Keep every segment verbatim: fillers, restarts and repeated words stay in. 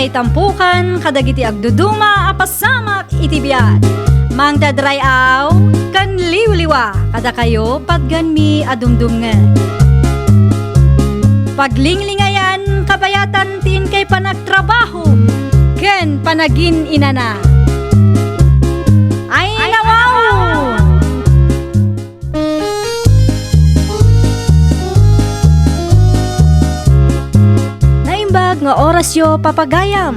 Itampukan kadagiti agduduma a pasamak iti biag. Mangted ray-aw ken liwliwa kadakayo patgenmi a dumdumngeg. Paglinglingayan kabayatan ti inkay panagtrabaho ken panagin-inana. Ay, nawaw! Naimbag nga orasyo, papagayam.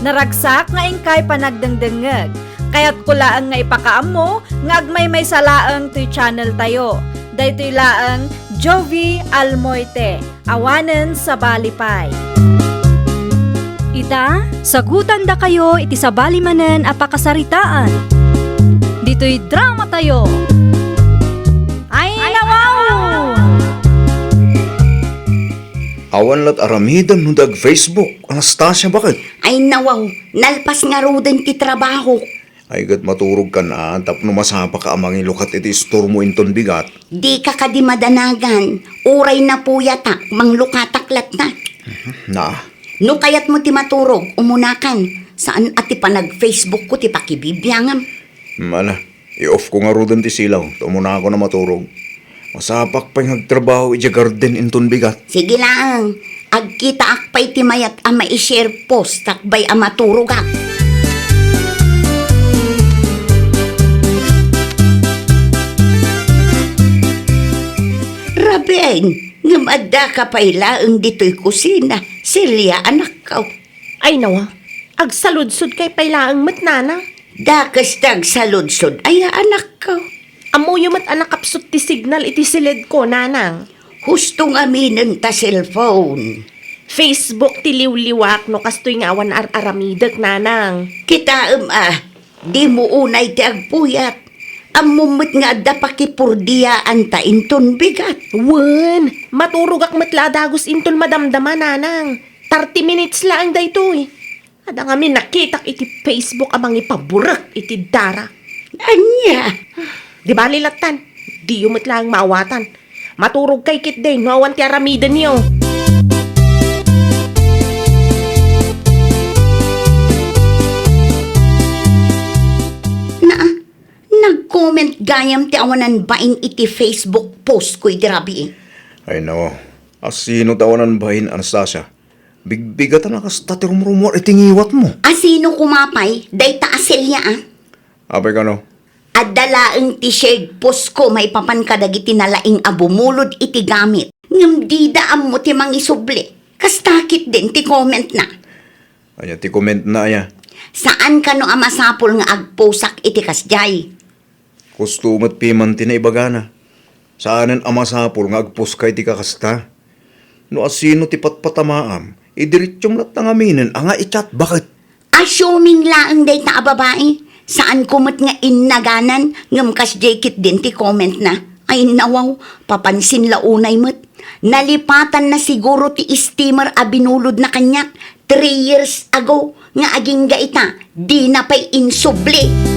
Naragsak nga inkay panagdengdengngeg. Kayatko laeng nga ipakaammo nga agmaymaysa laeng toy channel tayo. Daytoy laeng Jovi Almoite. Awanen sabali pay. Ita, sagutandakayo iti sabali manen a pakasaritaan. Ditoy drama tayo. Ay, nawaw! Awan lat aramidem no di ag-Facebook, Anastasia, baket? Ay, nawaw, nalpas ngaruden ti trabaho. Ay, ket maturogkan a, tapno masapaka a mangilukat iti istormo inton bigat. Dika kadi madanagan, uray napuyatak, manglukatak latta. Mhm, na. No kayatmo ti maturog, umunakan. Saan a ti panag-Facebook ko ti pakibibiangam. Mala, i-off ko ngaruden ti silaw, ta umunakon a maturog. Masapak pay nga agtrabaho idiay garden inton bigat. Sige laeng, agkitaak pay ti mayat a mai-share post sakbay a maturogak. Raben, ngem addaka pay laeng ditoy kusina, Celia, anakko. Ay, nawa, agsaludsodkay pay laeng met, nanang. Dakes ti agsaludsod aya, anakko. Ammoyo met a nakapsut ti signal iti siledko, nanang. Husto nga aminen ta cellphone. Facebook ti liwliwak no kastoy nga awan ar-aramidek, nanang. Kitaem a, dimo unay ti agpuyat. Ammom met nga adda pakipurdiaanta inton bigat. Wen, maturogak met la a dagus inton madamdama, nanang. Thirty minutes laeng daytoy. Adda ngamin nakitak iti Facebook a mangipaburek iti dara. Ania? Di bali lattan, diyo met laeng maawatan. Maturogkay ketdi no awan ti aramidenyo. Naa, nag-comment gayam ti awanan bain iti Facebook post ko iti rabii. Ay, no. Asino ti awanan bain, Anastasia? Bigbigatan a kasta ti rumrumuar iti ngiwatmo. Asino koma pay dayta a Celia a? Apay kano? Adda laeng ti shared post ko maipapan kadagiti nalaing a bumulod iti gamit. Ngem dida ammo ti mangisubli. Kasta ketdin ti commentna. Ania ti commentna aya? Saan kano a masapul nga agposak iti kasdiay? Husto met piman ti naibagana. Saanen a masapul nga agposka iti kakasta. No asino ti patpatamaam, idiretsum latta ngaminen a nga i-chat, baket? Assuming laeng dayta a babai, saanko met nga innaganan ngem kasdiay ketdin ti commentna. Ay, nawaw, papansin la unay met. Nalipatanna siguro ti steamer a binulodna kaniak three years ago nga agingga ita, dina pay insubli.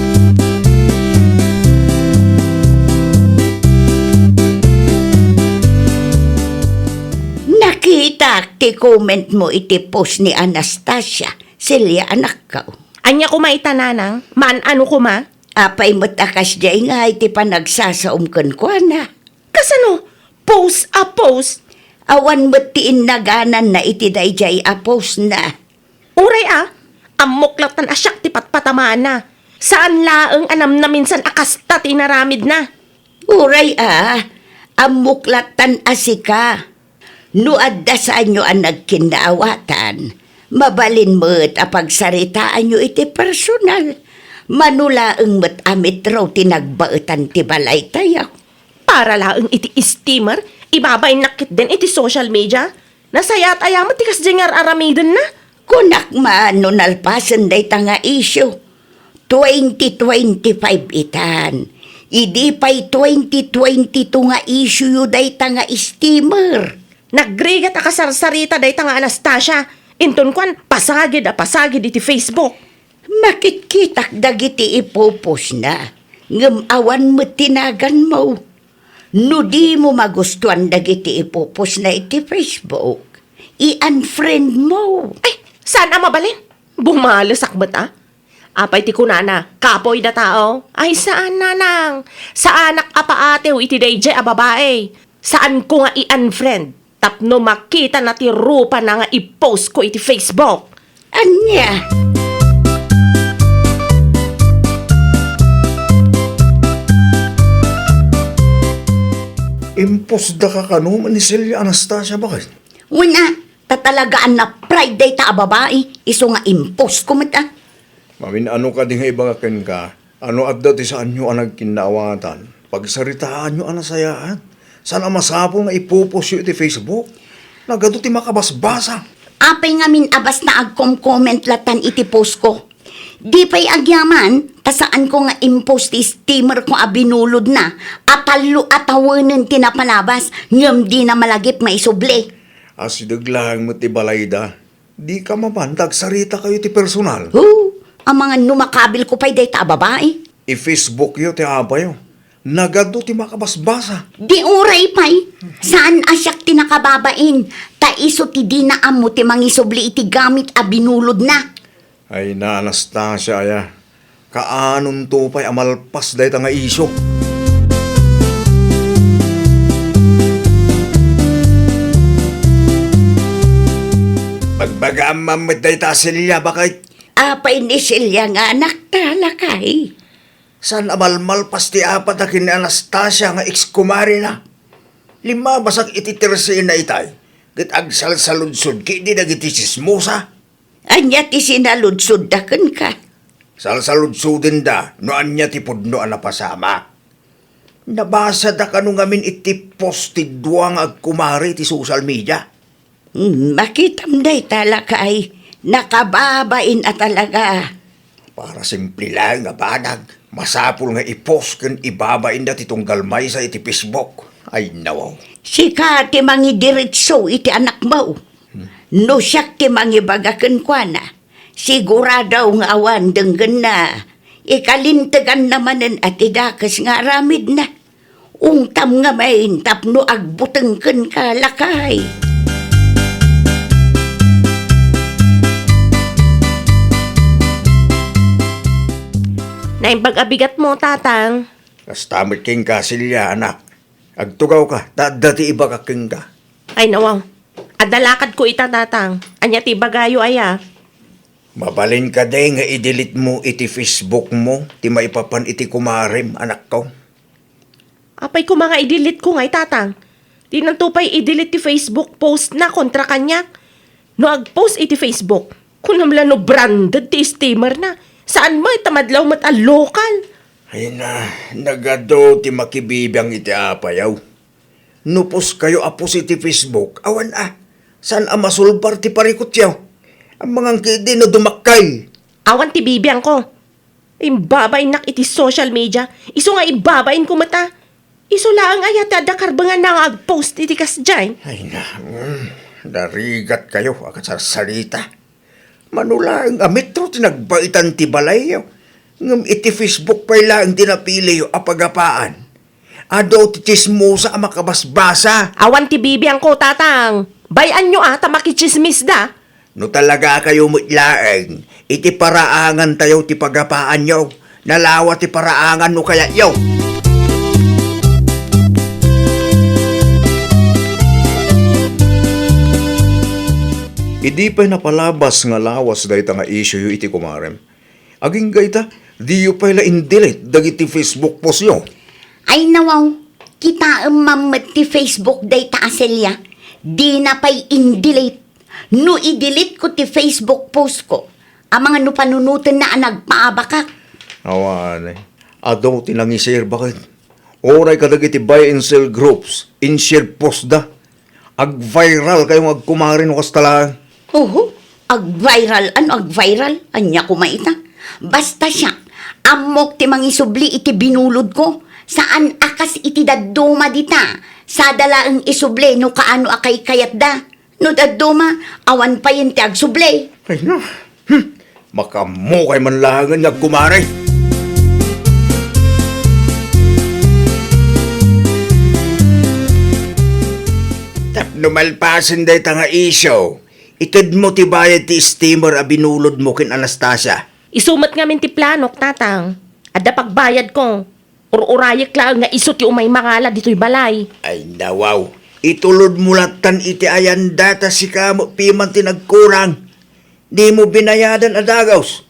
Nakitak ti comment mo iti post ni Anastasia, Celia, anakko. Ania koma ita, nanang? Maan-ano koma? Apay met a kasdiay ngay ti panagsasaom kenkuana? Kasano? Post a post? Awan met ti innagananna iti daydiay a postna. Uray a, ammok lattan a siak ti patpatamaanna. Saan laeng a namnaminsan a kasta ti inaramidna. Uray a, ammok lattan a sika. No adda saanyo a nagkinnaawatan, mabalin met a pagsaritaanyo iti personal. Mano laeng met a metro ti nagbaetan ti balaytayo. Para laeng iti steamer, ibabainnak ketdin iti social media. Nasayaat aya met ti kasdiay nga ar-aramidenna? Kunak man no nalpasen dayta nga issue. Twenty twenty-five itan. Idi pay twenty twenty-two nga issue-yo dayta nga steamer. Nagrigat a kasarsarita dayta nga Anastasia. Inton kuan, pasagid a pasagid iti Facebook. Makitkitak dagiti ipupostna, ngem awan met ti naganmo. No dimo magustuan dagiti ipupostna iti Facebook, i-unfriend mo. Ay, Saan a mabalin? Bumalesak met a. Apay ti kunana, kapoy da tao? Ay, saan, nanang. Saanak a paatew iti daydiay a babai. Saanko nga i-unfriend tapno makitana ti rupana nga i-post ko iti Facebook. Ania? Impostda ka kano ni Celia, Anastasia, baket? Wen a, ta talaga a na-pride dayta a babai, isu nga impostko met a. Mamin-ano kadi nga ibaga kenka, a no adda ti saanyo a nagkinnaawatan, pagsaritaanyo a nasayaat. Saan a masapul nga i-post-yo iti Facebook. Nagadu ti makabasbasa. Apay ngamin a basta agkom-comment latan iti post ko? Di pay agyaman, ta saanko nga impost ti steamer ko a binulodna, a tallo a tawenen ti napalabas, ngem dina malagip maisubli. Asideg laeng met ti balayda. Dika mapan ta agsarita kayo ti personal. Hu, amangan no makabil ko pay dayta a babai. I-Facebook yo ti apayo. Nagadu ti makabasbasa. Di uray pay. Saan a siak ti nakababain, ta isu ti dina ammo ti mangisubli iti gamit a binulodna. Ay na, Anastasia, aya. Kaanonto pay a malpas dayta nga isyu? Pagbagaam man met dayta a Celia, baket? Apay ni Celia nga anakta, lakay? Saan a malmalpas ti apatna ken ni Anastasia nga ex-kumarena? Limmabasak iti tersena itay, ket agsalsaludsod ketdi dagiti tsismosa. Ania ti sinaludsodda kenka? Salsaludsodenda no ania ti pudno a napasamak. Nabasada kano ngamin iti post ti dua nga agkumare iti social media? Hmm, makitam dayta, lakay. Nakababain a talaga. Para simple laeng a banag, masapul nga i-post ken ibabainda ti tunggal maysa iti Facebook. Ay, nawaw. Sika ti mangidiretso iti anakmo. No siak ti mangibaga kenkuana, sigurado nga awan denggenna. Ikalinteganna manen a ti dakes nga aramidna. Ungtam ngamin tapno agbuteng kenka, lakay. Naimbag a bigatmo, Tatang. Kasta met kenka, Celia, anak. Agtugawka, ta adda ti ibagak kenka. Ay, nawaw. Adda lakadko ita, Tatang. Ania ti ibagayo aya? Mabalin kadi nga i-delete mo iti Facebook mo ti maipapan iti kumarem, anakko? Apay koma nga i-delete ko ngay, Tatang? Dinanto pay i-delete ti Facebook post na kontra kaniak. No agpost iti Facebook, kunam la no branded ti steamer na. Saan met ta madlaw met a lokal. Ay na, nagadu ti makibibiang iti apayaw. No post kayo a post iti Facebook, awan a. Saan a masulbar ti parikutyo? Amangan ketdi no dumakkel. Awan ti bibiangko. Imbabainnak iti social media. Isu nga imbabainko met a. Isu laeng aya ti adda karbenganna nga agpost iti kasdiay. Ay na, mm, narigat kayo a kasarsarita. Mano laeng a metro ti nagbaitan ti balayyo, ngem iti Facebook pay laeng ti napiliyo a pagapaan. Adu ti tsismosa a makabasbasa. Awan ti bibiangko, Tatang. Bay-anyo a ta makitsismisda. No talaga kayo met laeng, iti paraangantayo ti pagapaanyo. Nalawa ti paraangan no kayatyo. Idi pay napalabas nga lawas dayta nga issueyo iti kumarem, agingga ita, diyo pay la in-delete dagiti Facebook postyo? Ay nawaw, kitaem man met ti Facebook dayta a Celia, dina pay in-delete. No i-delete ko ti Facebook post ko, amangan no panunotenna a nagpaabakak. Awan, eh. Adu ti nangi-share baket. Uray kadagiti buy and sell groups, in-share post da. Ag-viral kayo nga agkumare no kasta laeng. Oho, ag-viral? Ano ag-viral? Ania koma ita? Basta siak, ammok ti mangisubli iti binulod ko. Saan a kas iti dadduma dita. Sada laeng isubli no kaano a kaykayatda. No dadduma, awan payen ti agsubli. Ay na. Hmm. Makaammo kay man laengen nga agkumare. Tapno malpasen dayta nga isyu, Itedmo ti bayad ti steamer a binulodmo ken Anastasia. Isu met ngamin ti planok, Tatang. Adda pagbayadko. Ur-urayek laeng nga isu ti umay mangala ditoy balay. Ay, nawaw. Itulodmo lattan iti ayanda ta sika met piman ti nagkulang. Dimo binayadan a dagus.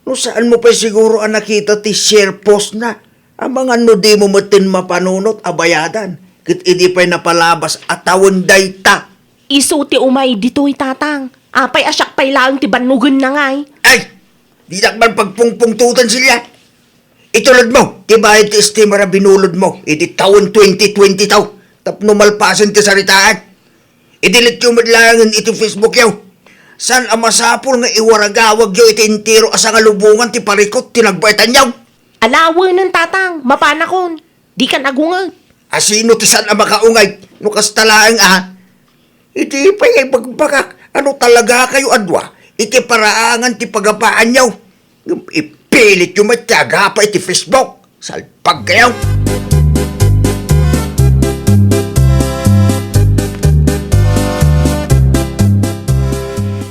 No saanmo pay siguro a nakita ti share post na, amangan no dimo metten mapanunot a bayadan, ket idi pay napalabas a tawen dayta. Isu ti umay ditoy, Tatang. Apay a siak pay laeng ti bannogenna ngay? Ay! Dinak man pagpungpungtotan, Celia. Itulodmo ti bayad ti steamer a binulodmo iti tawen twenty twenty-two tapno malpasen ti saritaan. I-delete yo met laengen iti Facebook yo. Saan a masapul nga iwaragawag yo iti entero a sangalubongan ti parikut ti nagbaetan yo? Alawenen, Tatang, mapanakon. Dikan agunget. Asino ti saan a makaungay no kasta laeng a? Iti pay nga ibagbagak, ano talaga kayo a dua iti paraangan ti pagapaanyo? Ngem ipilit yo met ti agapa iti Facebook. Salpag kayo!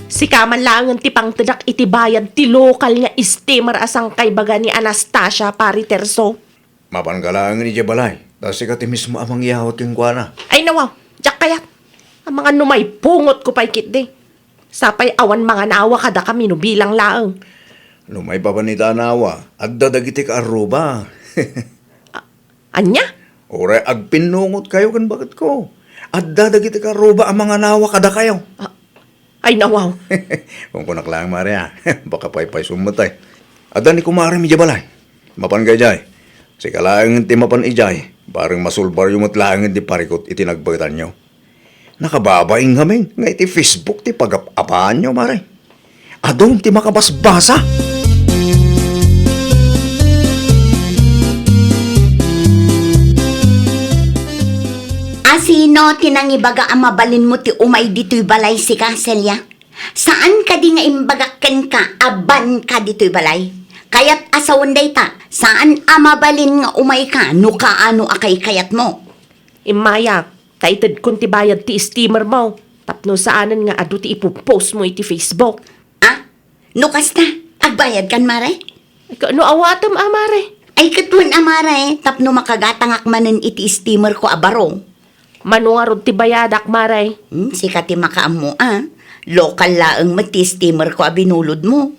Sika man laengen ti pangtedak iti bayad ti lokal nga steamer a sangkaibaga ni Anastasia, Pari Terso. Mapanka laengen idiay balay, ta sika ti mismo a mangyawat kenkuana. Ay, nawaw, diak kayat. Amangan no maipungotko pay ketdi. Sapay awan manganawa kadakami no bilang laeng. No maipapan ita a nawa, adda dagiti kaarruba. A-, ania? Uray agpinnungotkayo ken baketko. Adda dagiti kaarruba a manganawa kadakayo. A-, Ay, nawaw. Kunkunak laeng, Mare, a. Baka paypaysom met, ay. Adda ni kumarem idiay balay. Mapanka idiay. Sika laeng ti mapan idiay. Bareng masulbaryo met laeng ti parikut iti nagbaetanyo. Nakababain ngamin nga iti Facebook ti pagap-apaanyo, Mare. Adun ti makabasbasa. Asino ti nangibaga a mabalinmo ti umay ditoy balay, sika, Celia? Saan kadi nga imbagak kenka a banka ditoy balay? Kayat a sawen dayta, saan a mabalin nga umayka no kaano a kaykayatmo. Immayak, ta itedkon ti bayad ti steamer mo, tapno saanen nga adu ti ipopost mo iti Facebook. Ah? No kasta, agbayadkan, Mare? Ay, ka-, no awatem, a, Mare? Ay, ket wen, a, Mare, tapno makagatangak manen iti steamer ko a baro. Mano ngarud ti bayadak, Mare? Hmm, sika ti makaammo, a. Lokal laeng met ti steamer ko a binulod mo.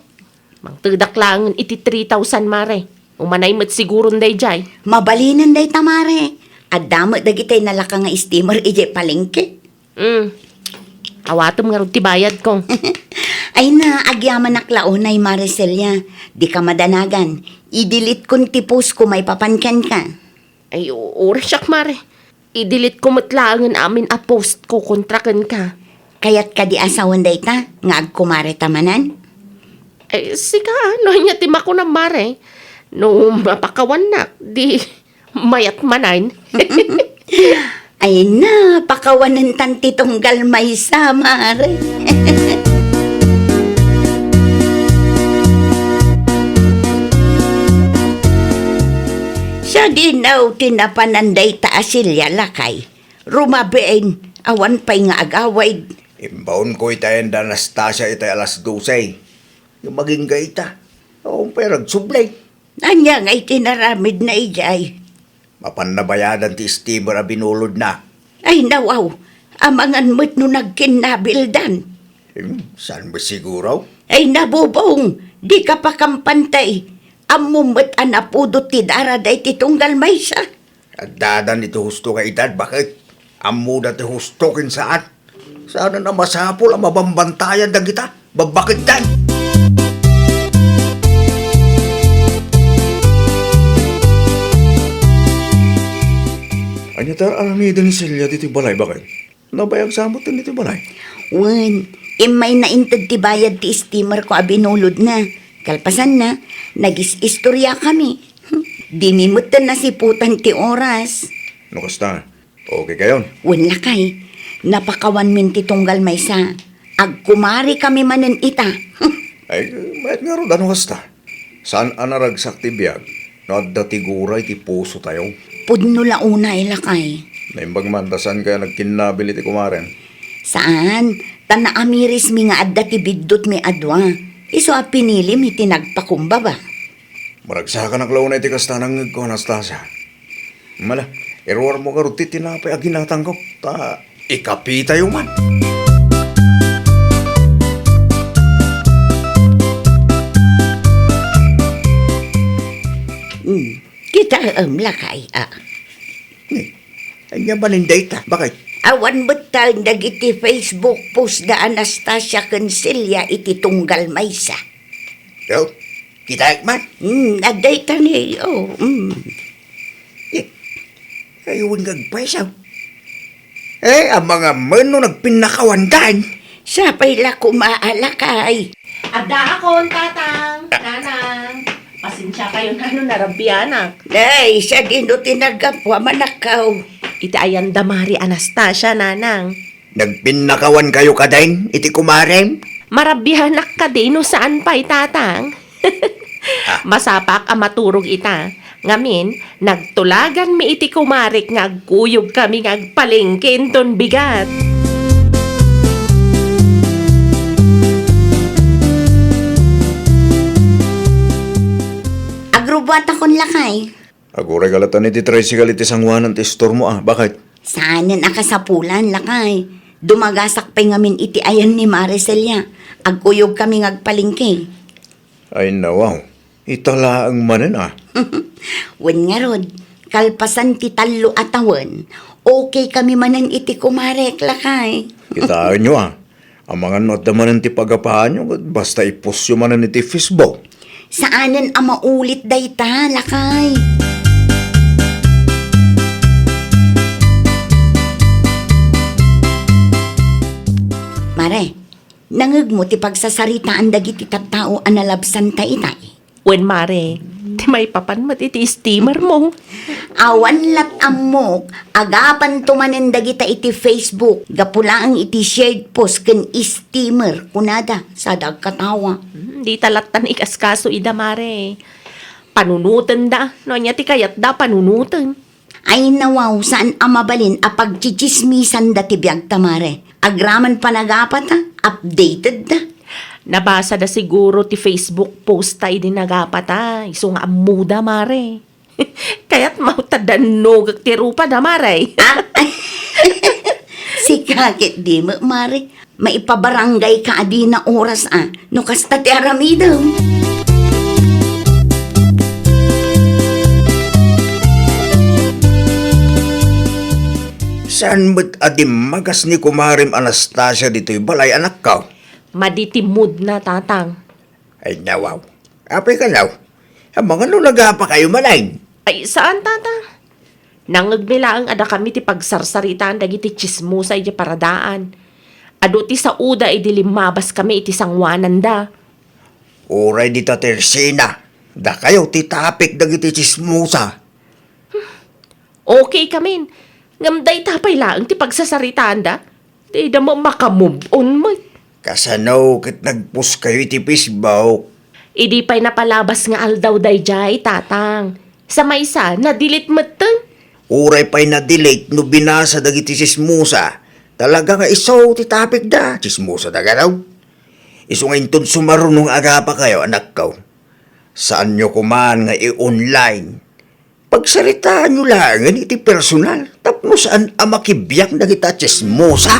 Mangtedak laengen iti three thousand, Mare. Umanay met siguron daydiay. Mabalinen dayta, Mare. Adda met dagiti nalaka nga steamer idiay palengke. Hmm. Awatem ngarud ti bayadko. Ay na, agyamanak la unay, Mare Celia. Dika madanagan. I-delete kon ti post ko maipapan kenka. Ay, u-, uray siak, Mare. I-delete ko met laengen amin a post ko kontra kenka. Kayat kadi a sawen dayta nga agkumareta manen? Ay, sika, no ania ti makunam, Mare? No mapakawannak, di mayat manen. Ay na, pakawanentan ti tunggal maysa, Mare. Sadino ti napanan dayta a Celia, lakay? Rumabiin, awan pay nga agawid. Imbaonko ita ken da Anastasia itay alas dose. Ngem agingga ita. Awan pay ragsubli. Ania ngay ti naramidna idiay? Mapanna bayadan ti steamer a binulodna. Ay, nawaw, amangan met no nagkinnabildan. Hmm, saan met siguro? Ay, nabubong, dika pakampantay. Ammom met a napudot ti dara dayta tunggal maysa. Addadan iti husto nga edad, baket? Ammoda ti husto ken saan. Saan a masapul a mabambantayan dagita. Babaketdan. Ania ti ar-aramiden ni Celia ditoy balay, baket? Nabayag sa met ditoy balay. Wen, immayna inted ti bayad ti steamer ko a binulodna. Kalpasanna, nagis-istoriakami. Dimi metten nasiputan ti oras. No kasta, okay kayon? Wen, lakay, napakawanmin ti tunggal maysa. Agkumarikami manen ita. Ay, mayat ngarud a no kasta. Saan a naragsak ti biag no adda ti gura iti pusotayo? Pudno la unay, lakay. Naimbag man ta saan kaya nagkinnabil iti kumarem? Saan. Ta naamirismi nga adda ti biddutmi a dua, isu a pinilim iti nagpakumbaba. Maragsakanak la unay ti kasta nangngegko, Anastasia. Mala, iruarmo garud ti tinapay a ginatangko, ta ikapitayo man. Hmm, kitaem lakay, a. Ni, ania manen dayta? Bakit? Awan metten dagiti Facebook post da Anastasia ken Celia iti tunggal maysa. Yo, kitaek man. Hmm, adda ita ni, oh, hmm. Eh, aywan nga agpaysaw. Eh, amangan no nagpinnakawan dan. Sapay la koma a lakay. Addaakon, Tatang, Nanang. Pasensia kayo, Nanang, narabianak. Nay, sadino ti naggapu a manakaw? Iti ayan da Mari Anastasia, Nanang. Nagpinnakawankayo kadi iti kumarem? Marabianak kadi no saan pay, Tatang. Ah. Masapaak a maturog ita. Ngamin, nagtulaganmi iti kumarek nga agkuyogkami nga agpalengke inton bigat. Agrubuatakon lakay. Aguray ka latta iti tricycle iti sanguanan ti istormo, a. Bakit? Saanen a kasapulan, lakay. Dumagasak pay ngamin iti ayan ni Mare Celia. Agkuyogkami nga agpalengke. Ay, nawaw. Ita laeng manen, a. Wen ngarud, kalpasan ti tallo a tawen, okay kami manen iti kumarek, lakay. Kitaenyo, a. Amangan no adda manen ti pagapaanyo, ket basta ipostyo manen iti Facebook. Saanen a maulit dayta, lakay. Mare, nangngegmo ti pagsasaritaan dagiti tattao a nalabsanta itay? Wen, Mare, ti maipapan met iti steamer mo. Awan lat' ammok, agapanto manen dagita iti Facebook, gapu laeng iti shared post ken steamer, kunada, sada agkatawa. Hmm, dita lattan ikaskaso ida, Mare. Panunotenda, no ania ti kayatda panunoten. Ay, nawaw, saan a mabalin a pagtsitsismisanda ti biagta, Mare. Agraman panagapata, updated da. Nabasada siguro ti Facebook post ta idi nagapata, isu nga ammoda, Mare. Kayat mawta dannogek ti rupada, Mare. Ah? Sika ket di met, Mare. Maipabarangay ka a dina oras, a, no kasta ti aramidem. Saan met a dimmagas ni Kumarem Anastasia ditoy balay, anakko? Madi ti moodna, Tatang. Ay, nawaw. Apay kano? Amangan no nagapakayo manen? Ay, saan, Tata? Nangngegmi laeng a dakami ti pagsarsaritaan dagiti tsismosa idiay paradaan. Adu ti saoda idi limmabaskami iti sanguananda. Uray dita Tersina, dakayo ti topic dagiti tsismosa. Okay kamin. Ngem dayta pay laeng ti pagsasaritaanda. Dida ma-, maka-move on met. Kasano ket nagpost kayo iti Facebook? Idi pay napalabas nga aldaw daydiay, Tatang. Sa maysa, na-delete metten. Uray pay na-delete no binasa dagiti tsismosa. Talaga nga isu ti topic da, tsismosa da gadaw. Isu nga inton sumaruno nga agapakayo, anakko. Saanyo koman nga i-online. Pagsaritaanyo laengen iti personal tapno saan a makibiag dagita a tsismosa.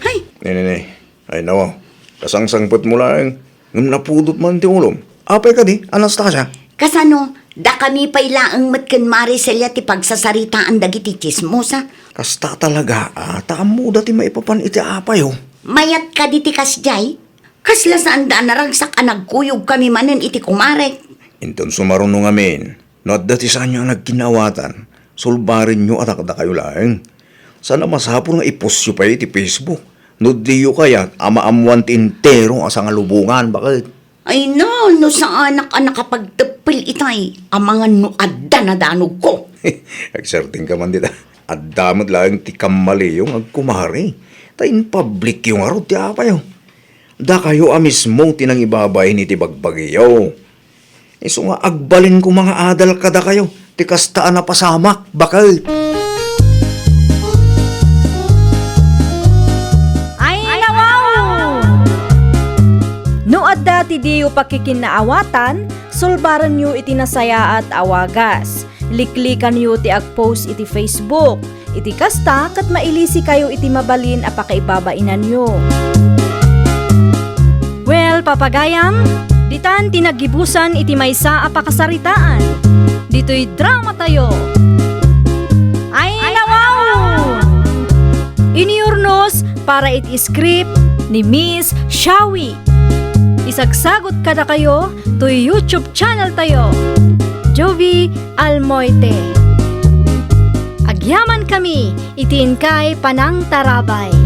Hay! Ne, ne, ne. Ay, nawa. Kasangsangpetmo laeng. Ngem napudot man ti ulom. Apay kadi, Anastasia? Kasano, dakami pay laeng met ken Mare Celia ti pagsasaritaan dagiti tsismosa? Kasta talaga, a, ta ammoda ti maipapan iti apayo. Mayat kadi ti kasdiay? Kasla saanda a naragsak a nagkuyogkami manen iti kumarek. Inton sumaruno ngamin, no adda ti saanyo a nagkin-awatan, sulbarenyo a dakdakayo laeng. Saan a masapul nga ipostyo pay iti Facebook, no diyo kayat a maammoan ti entero a sangalubongan, baket. Ay na, no saanak a nakapagteppel itay, amangan no adda nadanogko. Agsertingka man dita. Adda met laeng ti kammaliyo nga agkumare, ta in-publicyo ngarud ti apayo. Dakayo a mismo ti nangibabain iti bagbagiyo. Isu nga agbalin koma nga adal kadakayo, Ti kasta a napasamak, baket. Ay, nawaw! No adda ti diyo pakikinnaawatan, sulbarenyo iti nasayaat a wagas. Liklikanyo ti agpost iti Facebook. Iti kasta, ket mailisikayo iti mabalin a pakaibabainanyo. Well, papagayam, ditan ti naggibusan iti maysa a pakasaritaan. Ditoy dramatayo. Ay, nawaw! Inurnos para iti script ni Miss Shawi. Isagsagut kadakayo toy YouTube channel tayo, Jovie Almoite. Agyamankami iti inkay panangtarabay.